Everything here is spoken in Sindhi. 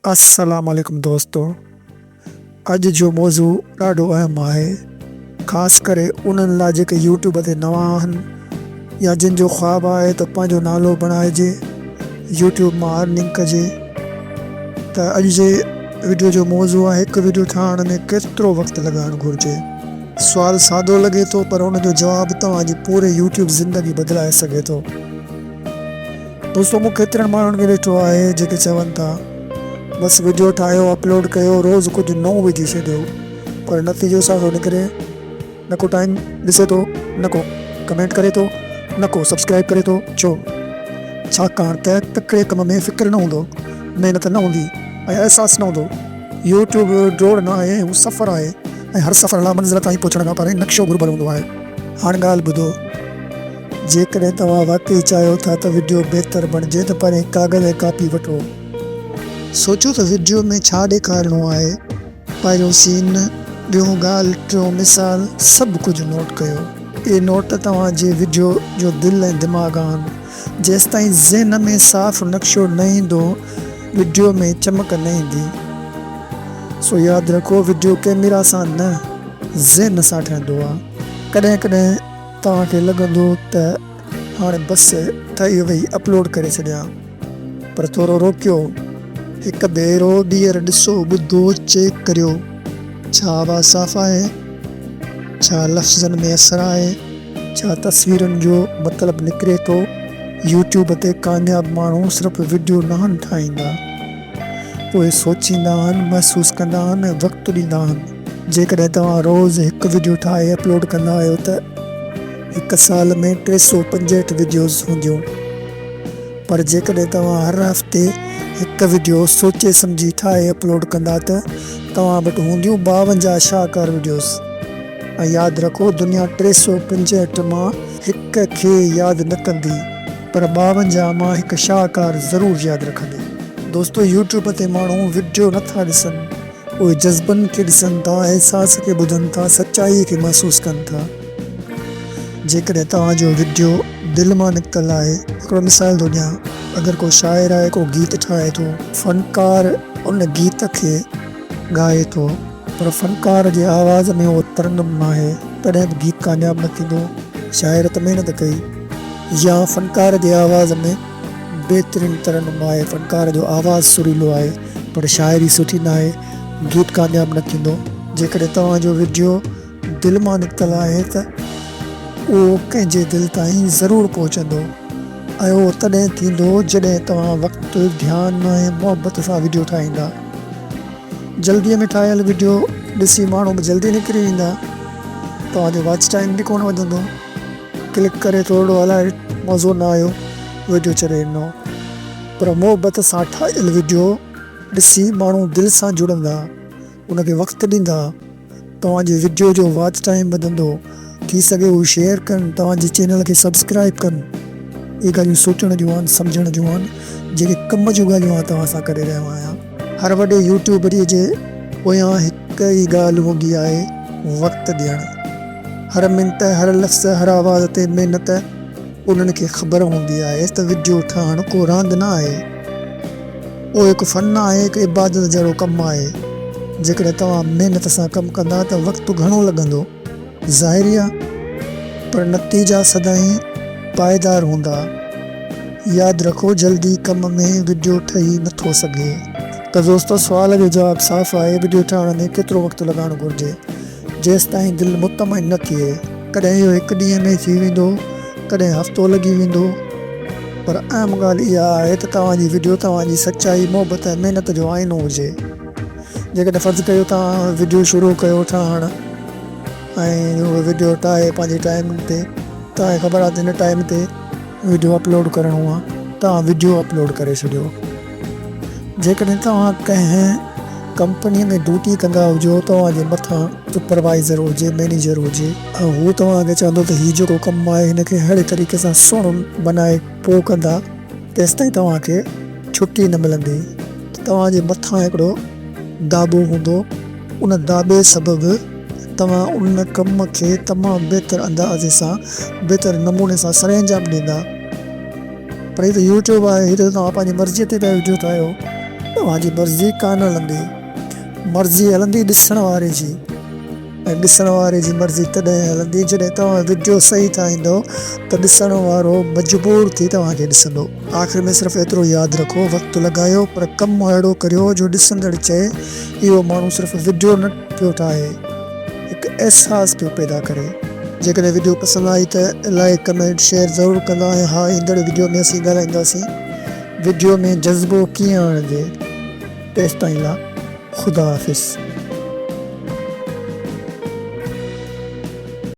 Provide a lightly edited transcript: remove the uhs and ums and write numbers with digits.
السلام عليڪم دوستو اڄ جو موضوع ڏاڍو اهم آهي خاص ڪري انهن لاء جيڪي يوٽيوب تي نوان آهن يا جن جو خواب آهي ته پنهنجو نالو بڻائجي يوٽيوب مان ارننگ ڪجي ته اڄ جي وڊيو جو موضوع آهي هڪ وڊيو ٺاهڻ ۾ ڪيترو وقت لڳائڻ گهرجي سوال سادو لڳي ٿو پر ان جو جواب توهان جي پوري يوٽيوب زندگي بدلائي سگهي ٿو. دوستو مون ڪيترن ماڻهن کي ڏٺو آهي جيڪي چون ٿا بس وڊيو ٺاهيو اپلوڊ ڪيو روز ڪجهه نئون وجهي ڇڏيو پر نتيجو ڇا ٿو نڪري نه ڪو ٽائيم ڏسي ٿو نه ڪو ڪمينٽ ڪري ٿو نه ڪو سبسڪرائب ڪري ٿو ڇو ڇاڪاڻ ته تڪڙي ڪم ۾ فڪر نه هوندو محنت نه هوندي ۽ احساس نه هوندو يوٽيوب ڊوڙ نه آهي هو سفر آهي ۽ هر سفر لاء منزل تائين پهچڻ کان پهرين نقشو گهربل هوندو آهي هاڻ ڳالهه ٻڌو. جيڪڏهن توهان واقعي چاهيو ٿا ته وڊيو بهتر بڻجي ته پهرين ڪاغذ ۽ ڪاپي وٺو. سوچيو ته وڊيو ۾ ڇا ڏيکارڻو آهي، پهريون سين، ٻيون ڳالهه، ٽيون مثال، سڀ ڪجهه نوٽ ڪيو. اهي نوٽ توهان جي وڊيو جو دل ۽ دماغ آهن. جيستائين ذهن ۾ صاف نقشو نه ايندو، وڊيو ۾ چمڪ نه ايندي. سو ياد رکو وڊيو ڪئميرا سان نه، ذهن سان ٺهندو آهي. ڪڏهن ڪڏهن توهان کي لڳندو ته هاڻي بس ٺهي وئي اپلوڊ ڪري ڇڏيان پر ٿورو روڪيو هڪ ڀيرو ٻيهر ڏسو ٻڌو چيڪ ڪريو ڇا آواز صاف آهي ڇا لفظن ۾ اثر آهي ڇا تصويرن جو مطلب نڪري ٿو يوٽيوب تي ڪامياب ماڻهو صرف وڊيو ناهن ٺاهيندا اهي سوچيندا آهن محسوس ڪندا آهن ۽ وقت ڏيندا آهن. جيڪڏهن توهان روز هڪ وڊيو ٺاهي اپلوڊ ڪندا آهيو ته هڪ سال ۾ 365 وڊيوز هونديون پر جيڪڏهن توهان هر هفتي هڪ وڊيو سوچي سمجهي ٺاهي اپلوڊ ڪندا ته توهان وٽ هونديون 52 شاهڪار وڊيوز ۽ ياد رکو دنيا 365 مان هڪ کي ياد نه ڪندي پر 52 مان هڪ شاهڪار ضرور ياد رکندي. دوستو يوٽيوب تي ماڻهو وڊيو نٿا ڏسن اهي جذبن کي ڏسن ٿا، احساس کي ٻڌن ٿا، سچائيء کي محسوس ڪن ٿا. جيڪڏهن توهان جو وڊيو دل مان نڪتل آهي، هڪڙو مثال ٿو ڏيان، اگر ڪو شاعر آهي، ڪو گيت ٺاهي ٿو، فنڪار ان گيت کي ڳائي ٿو، پر فنڪار جي آواز ۾ اهو ترنم ناهي، تڏهن به گيت ڪامياب نه ٿيندو، شاعر ته محنت ڪئي، يا فنڪار جي آواز ۾ بهترين ترنم آهي، فنڪار جو آواز سريلو آهي پر شاعري سٺي ناهي، گيت ڪامياب نه ٿيندو. جيڪڏهن توهان جو وڊيو دل مان نڪتل آهي ته اهو ڪنهن جي دل تائين ضرور پهچندو ۽ اهو تڏهن ٿيندو جڏهن توهان وقت، ڌيان ۽ محبت سان وڊيو ٺاهيندا. جلدي ۾ ٺاهيل وڊيو ڏسي ماڻهو به جلدي نڪري ويندا، توهان جو واچ ٽائيم به ڪونه وڌندو. ڪلڪ ڪري ٿورڙو هلائي مزو نه آيو وڊيو ڇڏي ڏنو پر محبت سان ٺاهيل وڊيو ڏسي ماڻهو دل سان جڙندا ان کي وقت ڏيندا توهان جي وڊيو جو واچ ٽائيم وڌندو ٿي سگهي هو شيئر ڪن توهان جي چينل کي سبسڪرائب ڪن اهي ڳالهيون سوچڻ جون آهن سمجهڻ جون آهن جيڪي ڪم جون ڳالهيون آهن توهان سان ڪري رهيو آهيان. هر وڏي يوٽيوبري جي پويان هڪ ئي ڳالهه هوندي آهي وقت ڏيڻ. هر منٽ، هر لفظ، هر آواز تي محنت انهن کي خبر هوندي آهي ته وڊيو ٺاهڻ ڪو راند نه آهي. اهو هڪ فن آهي، هڪ عبادت جهڙو ڪم آهي. جيڪڏهن توهان محنت سان ڪم ڪندا ته وقت گهڻو لڳندو. ظاهري آ پر نتيجا سدائين پائيدار هوندا. ياد رکو جلدي ڪم ۾ وڊيو ٺهي نه ٿو سگهي. ته دوستو سوال جو جواب صاف آهي وڊيو ٺاهڻ ۾ ڪيترو وقت لڳائڻ گهرجي جيستائين دل مطمئن نه ٿئي ڪڏهن اهو هڪ ڏينهن ۾ ٿي ويندو ڪڏهن هفتو لڳي ويندو پر اهم ڳالهه اها آهي ته توهان جي وڊيو توهان جي سچائي محبت ۽ محنت جو آئينو هجي. جيڪڏهن فرض ڪيو توهان وڊيو شروع ڪيو ٺاهڻ ۽ اهو وڊيو ٺاهي پنهنجي ٽائيم تي توهان کي خبر آهي ته هن ٽائيم تي وڊيو اپلوڊ ڪرڻو آهي توهان وڊيو اپلوڊ ڪري ڇڏيو جيڪڏهن توهان ڪنهن ڪمپني ۾ ڊيوٽي ڪندا هجو توهان جي مٿان سپروائزر هجي مينيجر هجي ۽ هو توهان کي چوندو ته هي جيڪو ڪم آهي هن کي اهڙي طريقي سان سهڻو بنائي پوء ڪندا تيستائين توهان کي ڇٽي نه ملندي ته توهان جي مٿان هڪڙو داٻو هوندو، ان داٻي سبب توهان ان ڪم کي تمام بهتر اندازي سان بهتر نموني سان سرانجام ڏيندا. پر هي ته يوٽيوب آهي، هتي ته توهان پنهنجي مرضيء تي پيا وڊيو ٺاهيو. توهان جي مرضي ڪانه هلندي. مرضي هلندي ڏسڻ واري جي ۽ ڏسڻ واري جي مرضي تڏهن هلندي جڏهن توهان وڊيو صحيح ٺاهيندؤ ته ڏسڻ وارو مجبور ٿي توهان کي ڏسندو. آخر ۾ صرف ايترو ياد رکو وقت لڳايو پر ڪم اهڙو ڪريو جو ڏسندڙ چئي اهو ماڻهو صرف وڊيو نه پيو ٺاهي هڪ احساس پيو پيدا ڪري. جيڪڏهن وڊيو پسند آئي ته لائيڪ ڪمينٽ شيئر ضرور ڪندا ۽ ها ايندڙ وڊيو ۾ اسين ڳالهائينداسين وڊيو ۾ جذبو ڪيئن آڻجي. تيستائين لا خدا حافظ.